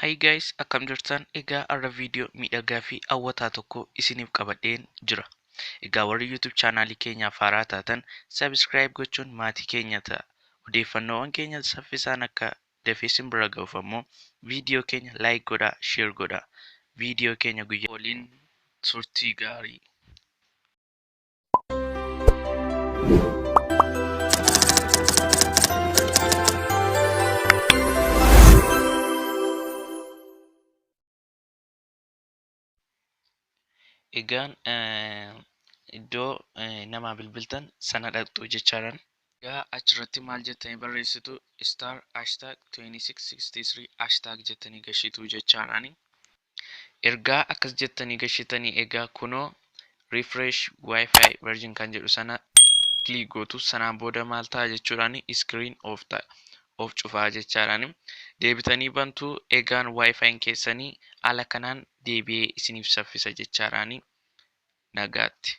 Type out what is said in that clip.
Hi guys, akkam jirtan? Egaa har'a viidiyoo miidhagaa fi hawwataa tokko isiniif qabadheen jira. Egaa warri YouTube chaanaalii keenyaaf haaraa taatan subscribe gochuun maatii keenya ta'a. Odeeffannoowwan keenya saffisaan akka dafee isin bira ga'uuf ammoo viidiyoo keenya like godhaa, share godhaa. Viidiyoo keenya guyyaa waliin turtii gaarii. Egaan iddoo namaa bilbiltan sana dhaqxu jechaadhaan. Egaa achirratti maal jettanii barreessitu? Star hashtag 2663 hashtag jettanii gashitu jechaadhaani. Ergaa akkas jettanii gashitanii, egaa kunoo refresh wifi version kan jedhu sana click gootu. Sanaan booda maal ta'a jechuudhaani? Screen off ta'a, of cufaa jechaadhaani. Deebitanii bantu. Egaan wifi keessanii haala kanaan deebi'ee isiniif saffisa jechaadhaani. Nagaatti.